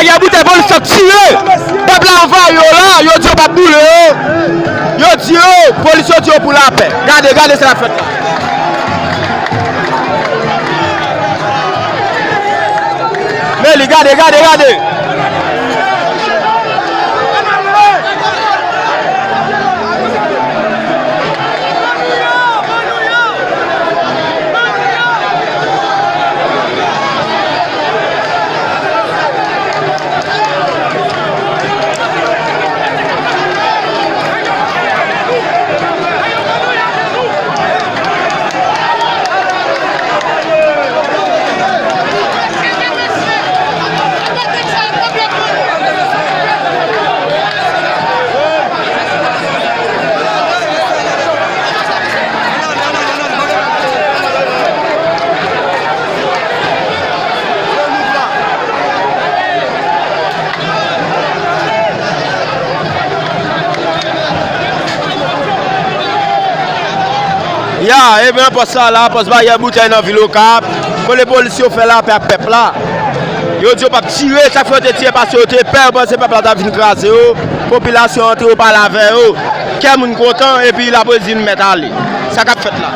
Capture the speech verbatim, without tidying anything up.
Yè boutèy polis yo tire. Pèp la anvayi yo la, yo di yo p ap boule yo. Yo di yo, polis yo di yo pou lapè. Gade, gade sa k ap fèt la. Men li, gade, gade, gade. Ya, ebyen, pòs sa la, pòs Baryè Boutèy nan vil Okap, kote polis yo fè lapè ak pèp la. Yo di yo p ap tire, chak fwa yo te tire, paske yo te pè, yo panse pèp la t ap vin kraze yo, popilasyon an te yo pale avè yo. Kè moun kontan, epi lapolis vin mèt ale. Sa k ap fèt la?